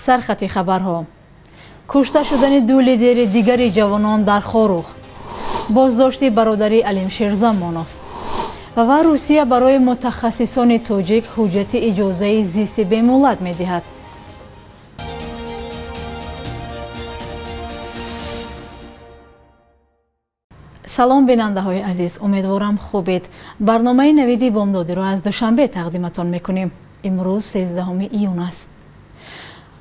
Сархати хабарҳо: кушта шудани ду лидери дигари ҷавонон дар Хоруғ, боздошти бародари Алим Шерзамонов ва Русия барои мутахассисони тоҷик ҳуҷҷати иҷозаи зисти бемуҳлат медиҳад. Салом, бинандаҳои азиз, умедворам хубед. Барномаи навиди бомдодиро аз Душанбе тақдиматон мекунем. Имрӯз 13 июн аст.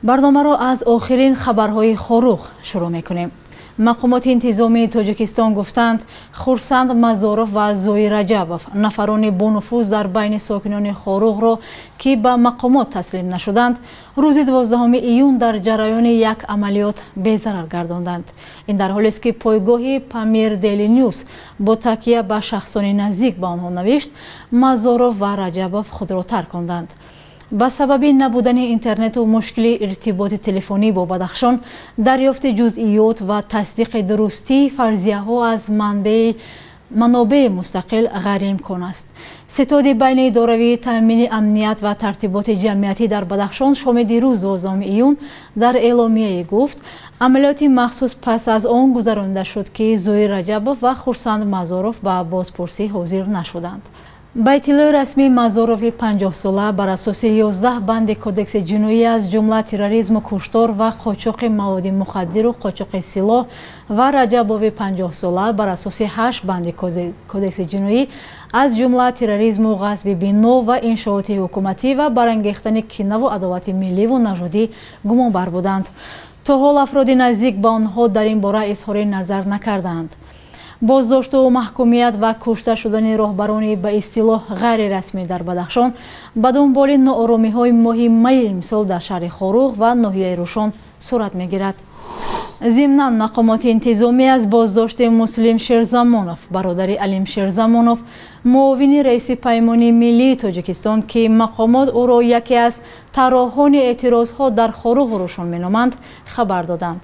Барномаро аз охирин хабарҳои Хоруғ шурӯъ мекунем. Мақомоти интизомии Тоҷикистон гуфтанд, Хурсанд Мазоров ва Зоир Раҷабов нафарони бонуфуз дар байни сокинони Хоруғро, ки ба мақомот таслим нашуданд, рӯзи 12 июн дар ҷараёни як амалиёт безарар гардонданд. Ин дар ҳолест, ки пойгоҳи Памир Дейли Нюс бо такя ба шахсони наздик ба онҳо навишт, Мазоров ва Раҷабов худро тарконданд. Ба сабаби набудани интернету мушкили иртиботи телефонӣ бо Бадахшон, дарёфти ҷузъиёт ва тасдиқи дурустии фарзияҳо аз манобеи мустақил ғайриимкон аст. Ситоди байниидоравии таъмини амният ва тартиботи ҷамъиятӣ дар Бадахшон шоми дирӯз 12 июн дар эъломияе гуфт, амалиёти махсус пас аз он гузаронида шуд, ки Зоир Раҷабов ва Хурсанд Мазоров ба бозпурсӣ ҳозир нашуданд. Ба иттилои расмӣ, Мазорови 50-сола бар асоси 11 банди Кодекси ҷиноӣ, аз ҷумла терроризму куштор ва қочоқи маводи мухаддиру қочоқи силоҳ, ва Раҷабови 50-сола бар асоси 8 банди Кодекси ҷиноӣ, аз ҷумла терроризму ғасби бино ва иншооти ҳукуматӣ ва барангехтани кинаву адовати милливу нажодӣ гумонбар буданд. То ҳол афроди наздик ба онҳо дар ин бора изҳори назар накардаанд. Боздошту маҳкумият ва кушта шудани роҳбарони ба истилоҳ ғайрирасмӣ дар Бадахшон ба дунболи нооромиҳои моҳи майи имсол дар шаҳри Хоруғ ва ноҳияи Рӯшон сурат мегирад. Зимнан, мақомоти интизомӣ аз боздошти Муслим Шерзамонов, бародари Алим Шерзамонов, муовини раиси Паймони миллии Тоҷикистон, ки мақомот ӯро яке аз тарроҳони эътирозҳо дар Хоруғу Рӯшон меноманд, хабар доданд.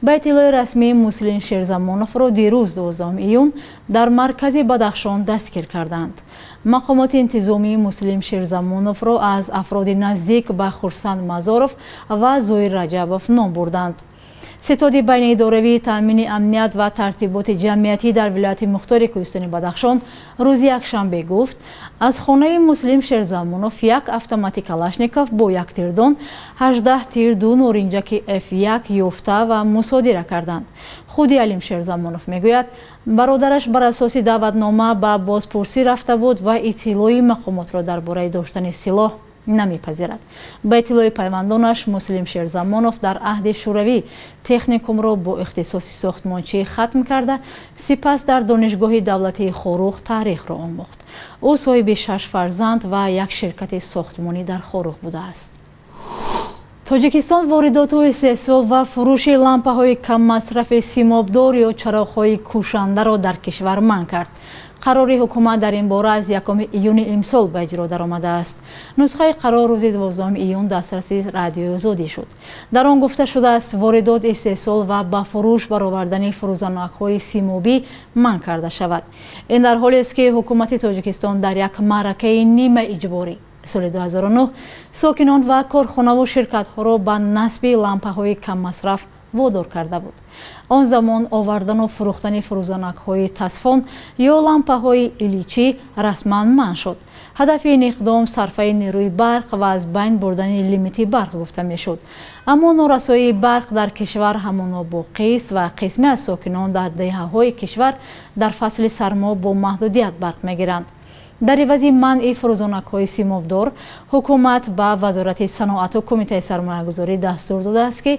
Ба иттилои расмӣ, Муслим Шерзамоновро дирӯз 12 июн дар маркази Бадахшон дастгир карданд. Мақомоти интизомии Муслим Шерзамоновро аз афроди наздик ба Хурсанд Мазоров ва Зоир Раҷабов ном бурданд. Ситоди байниидоравии таъмини амният ва тартиботи ҷамъиятӣ дар вилояти мухтори кӯҳистони Бадахшон рӯзи якшанбе гуфт, аз хонаи Муслим Шерзамонов як автомати Калашников бо як тирдон, 18 тир, ду норинҷаки F1 ёфта ва мусодира карданд. Худи Алим Шерзамонов мегӯяд, бародараш бар асоси даъватнома ба бозпурсӣ рафта буд ва иттилои мақомотро дар бораи доштани силоҳ намепазирад. Ба иттилои пайвандонаш, Муслим Шерзамонов дар аҳди Шӯравӣ техникумро бо ихтисоси сохтмончӣ хатм карда, сипас дар Донишгоҳи давлатии Хоруғ таърихро омӯхт. Ӯ соҳиби 6 фарзанд ва як ширкати сохтмонӣ дар Хоруғ будааст. Тоҷикистон воридоту истеҳсол ва фурӯши лампаҳои каммасрафи симобдор ё чароғҳои кушандаро дар кишвар манъ кард. Қарори ҳукумат дар ин бора аз 1 июни имсол ба иҷро даромадааст. Нусхаи қарор рӯзи 12 июн дастраси Радиои Озодӣ шуд. Дар он гуфта шудааст, воридот, истеҳсол ва ба фурӯш баровардани фурӯзанакҳои симобӣ манъ карда шавад. Ин дар ҳолест, ки ҳукумати Тоҷикистон дар як маъракаи нимаиҷборӣ соли 2009 сокинон ва корхонаву ширкатҳоро ба насби лампаҳои каммасраф водор карда буд. Он замон овардану фурӯхтани фурӯзанакҳои тасфон ё лампаҳои иличӣ расман манъ шуд. Ҳадафи ин иқдом сарфаи нерӯи барқ ва аз байн бурдани лимити барқ гуфта мешуд. Аммо норасоии барқ дар кишвар ҳамоно боқист ва қисме аз сокинон дар деҳаҳои кишвар дар фасли сармо бо маҳдудият барқ мегиранд. Дар ивази манъи фурӯзонакҳои симобдор, ҳукумат ба Вазорати саноату Кумитаи сармоягузорӣ дастур додааст, ки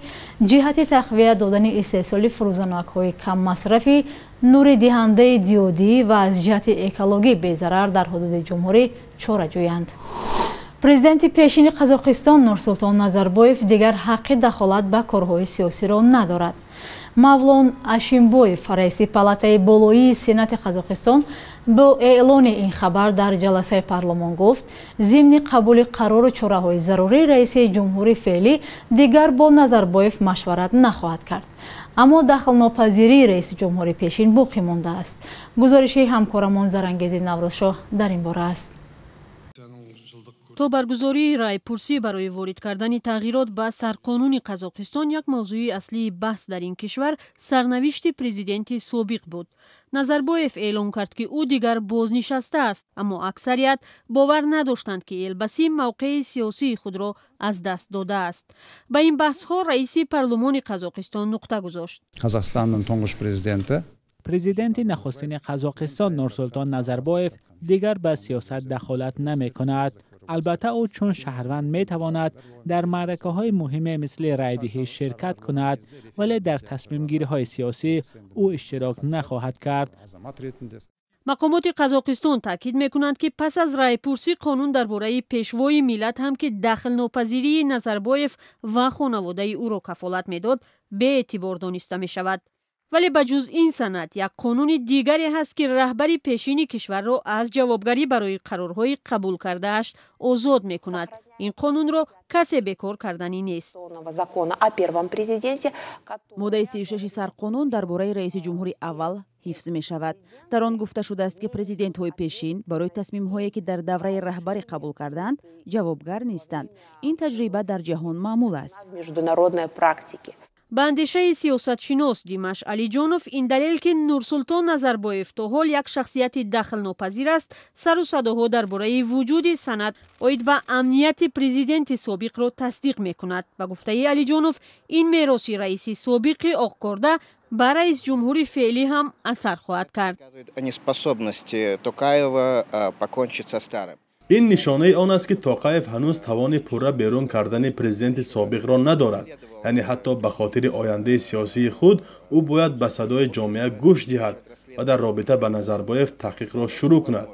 ҷиҳати тақвият додани истеҳсоли фурӯзонакҳои каммасрафи нуридиҳандаи диодӣ ва аз ҷиҳати экологӣ безарар дар ҳудуди ҷумҳурӣ чора ҷӯянд. Президенти пешини Қазоқистон Нурсултон Назарбоев дигар ҳаққи дахолат ба корҳои сиёсиро надорад. Мавлон Ашимбоев, раиси палатаи болоии Сенати Қазоқистон, бо эълони ин хабар дар ҷаласаи парлумон гуфт, зимни қабули қарору чораҳои зарурӣ раиси ҷумҳури феълӣ дигар бо Назарбоев машварат нахоҳад кард. Аммо дахлнопазирии раиси ҷумҳури пешин боқӣ мондааст. Гузориши ҳамкорамон Зарангези Наврӯзшоҳ дар ин бора аст. То баргузории райпурсӣ барои ворид кардани тағйирот ба сарқонуни Қазоқистон як мавзӯи аслии баҳс дар ин кишвар сарнавишти президенти собиқ буд. Назарбоев эълон кард, ки ӯ дигар бознишаста аст, аммо аксарият бовар надоштанд, ки Елбасӣ мавқеи сиёсии худро аз даст додааст. Ба ин баҳсҳо раиси парлумони Қазоқистон нуқта гузошт. Қазақстанның тұңғыш президенті. Президенти нахустини Қазоқистон Нурсултон Назарбоев дигар ба сиёсат дахолат намекунад. Албатта, ӯ чун шаҳрванд метавонад дар маъракаҳои муҳиме мисли райдиҳӣ ширкат кунад, вале дар тасмимгириҳои сиёсӣ ӯ иштирок нахоҳад кард. Мақомоти Қазоқистон таъкид мекунанд, ки пас аз райпурсӣ қонун дар бораи пешвои миллат ҳам, ки дахлнопазирии Назарбоев ва хонаводаи ӯро кафолат медод, беэътибор дониста мешавад. Вале ба ҷуз ин санад як қонуни дигаре ҳаст, ки раҳбари пешини кишварро аз ҷавобгарӣ барои қарорҳои қабул кардааш озод мекунад. Ин қонунро касе бекор карданӣ нест. Моддаи 36 сарқонун дар бораи раиси ҷумҳури аввал ҳифз мешавад. Дар он гуфта шудааст, ки президентҳои пешин барои тасмимҳое, ки дар давраи раҳбарӣ қабул кардаанд, ҷавобгар нестанд. Ин таҷриба дар ҷаҳон маъмул аст. Ба андешаи сиёсатшинос Димаш Алиҷонов, ин далел, ки Нурсултон Назарбоев то ҳол як шахсияти дахлнопазир аст, сару садоҳо дар бораи вуҷуди санад оид ба амнияти президенти собиқро тасдиқ мекунад. Ба гуфтаи Алиҷонов, ин мероси раиси собиқи Оқкорда ба раис ҷумҳури феълӣ ҳам асар хоҳад кард. Ин нишонаи он аст, ки Тоқаев ҳанӯз тавони пурра берун кардани президенти собиқро надорад. Яъне ҳатто ба хотири ояндаи сиёсии худ ӯ бояд ба садои ҷомеа гӯш диҳад ва дар робита ба Назарбоев таҳқиқро шурӯъ кунад.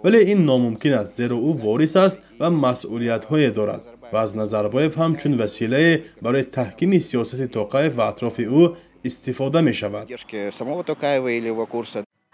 Вале ин номумкин аст, зеро ӯ ворис аст ва масъулиятҳое дорад ва аз Назарбоев ҳам чун василае барои таҳкими сиёсати Тоқаев ва атрофи ӯ истифода мешавад.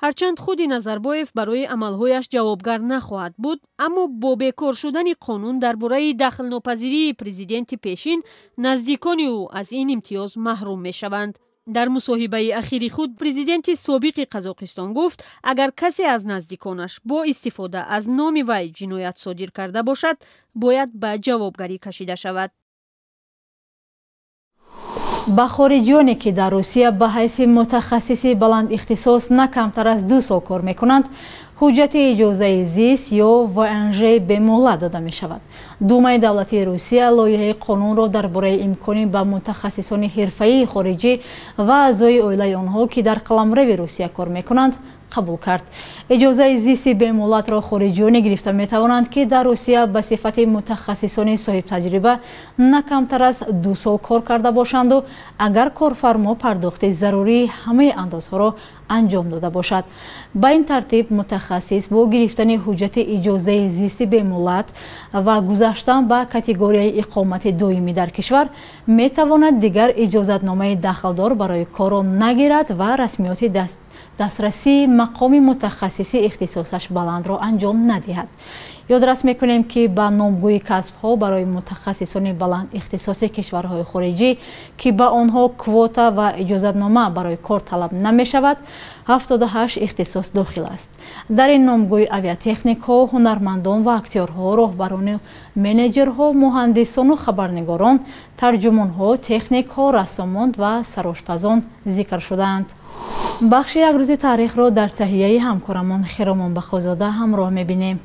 Ҳарчанд худи Назарбоев барои амалҳояш ҷавобгар нахоҳад буд, аммо бо бекор шудани қонун дар бораи дахлнопазирии президенти пешин наздикони ӯ аз ин имтиёз маҳрум мешаванд. Дар мусоҳибаи ахири худ президенти собиқи Қазоқистон гуфт, агар касе аз наздиконаш бо истифода аз номи вай ҷиноят содир карда бошад, бояд ба ҷавобгарӣ кашида шавад. Ба хориҷиёне, ки дар Русия ба ҳайси мутахассиси баландихтисос на камтар аз 2 сол кор мекунанд, ҳуҷҷати иҷозаи зист ё ВНЖ бемуҳлат дода мешавад. Думаи давлатии Русия лоиҳаи қонунро дар бораи имкони ба мутахассисони ҳирфаии хориҷӣ ва аъзои оилаи онҳо, ки дар қаламрави Русия кор мекунанд, қабул кард. Иҷозаи зисти бемуҳлатро хориҷиёне гирифта метавонанд, ки дар Русия ба сифати мутахассисони соҳибтаҷриба на камтар аз 2 сол кор карда бошанду агар корфармо пардохти зарурии ҳамаи андозҳоро анҷом дода бошад. Ба ин тартиб, мутахассис бо гирифтани ҳуҷҷати иҷозаи зисти бемуҳлат ва гузаштан ба категорияи иқомати доимӣ дар кишвар метавонад дигар иҷозатномаи дахлдор барои корро нагирад ва расмиёти дастрасии мақоми мутахассиси ихтисосаш баландро анҷом надиҳад. Ёдрас мекунем, ки ба номгӯи касбҳо барои мутахассисони баланд ихтисоси кишварҳои хориҷӣ, ки ба онҳо квота ва иҷозатнома барои кор талаб намешавад, 78 ихтисос дохил аст. Дар ин номгӯи авиатехникҳо, ҳунармандон ва актёрҳо, роҳбарону менеҷерҳо, муҳандисону хабарнигорон, тарҷумонҳо, техникҳо, рассомон ва сарошпазон зикр шудаанд. Бахши «Як рӯзи таърихро» дар таҳияи ҳамкорамон Хиромон Бахозода ҳамроҳ мебинем.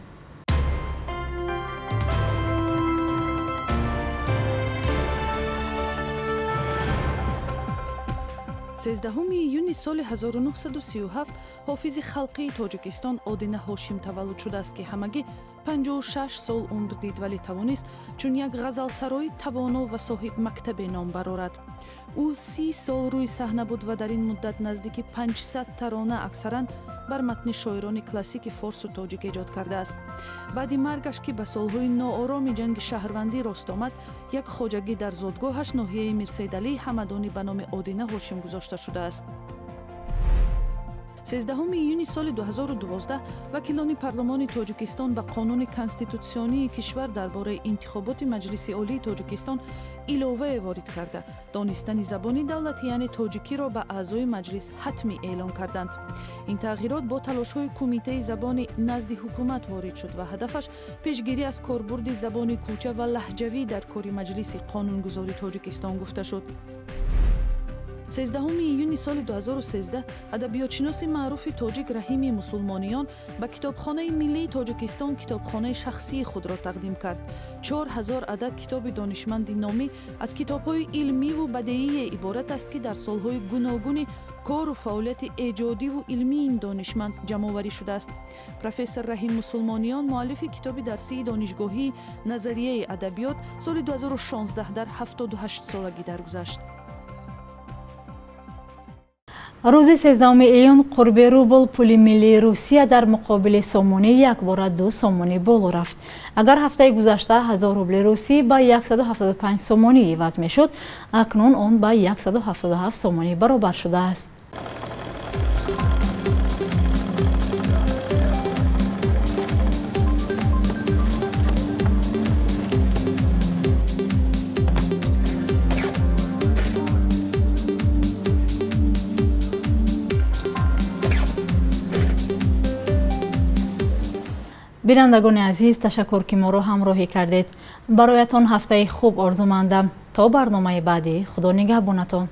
13 июни соли 1937 ҳофизи халқии Тоҷикистон Одина Ҳошим таваллуд шудааст, ки ҳамагӣ 56 сол умр дид, вале тавонист чун як ғазалсарои тавоно ва соҳиб мактабе ном барорад. Ӯ 30 сол рӯи саҳна буд ва дар ин муддат наздики 500 тарона, аксаран бар матни шоирони классики форсу тоҷик, эҷод кардааст. Баъди маргаш, ки ба солҳои ноороми ҷанги шаҳрвандӣ рост омад, як хоҷагӣ дар зодгоҳаш, ноҳияи Мирсайдалии Ҳамадонӣ, ба номи Одина Ҳошим гузошта шудааст. 13 июни соли 2012 вакилони парлумони Тоҷикистон ба қонуни конститутсионии кишвар дар бораи интихоботи Маҷлиси Олии Тоҷикистон иловае ворид карда, донистани забони давлатӣ, яъне тоҷикиро ба аъзои маҷлис ҳатмӣ эълон карданд. Ин тағйирот бо талошҳои Кумитаи забони назди ҳукумат ворид шуд ва ҳадафаш пешгирӣ аз корбурди забони кӯча ва лаҳҷавӣ дар кори Маҷлиси қонунгузори Тоҷикистон гуфта шуд. 13 июни соли 2013 адабиётшиноси маъруфи тоҷик Раҳими Мусулмониён ба Китобхонаи миллии Тоҷикистон китобхонаи шахсии худро тақдим кард. 4000 адад китоби донишманди номӣ аз китобҳои илмиву бадеие иборат аст, ки дар солҳои гуногуни кору фаъолияти эҷодиву илмии ин донишманд ҷамъоварӣ шудааст. Профессор Раҳим Мусулмониён, муаллифи китоби дарсии донишгоҳии Назарияи адабиёт, соли 2016 дар 78 солагӣ даргузашт. Рӯзи 13 июн қурби рубл пули миллии Русия дар муқобили сомонӣ якбора 2 сомонӣ боло рафт. Агар ҳафтаи гузашта 1000 рубли русӣ ба 175 сомонӣ иваз мешуд, акнун он ба 177 сомонӣ баробар шудааст. Бинандагони азиз, ташаккур ки моро ҳамроҳӣ кардед. Бароятон ҳафтаи хуб орзумандам. То барномаи баъдӣ, Худо нигаҳбонатон.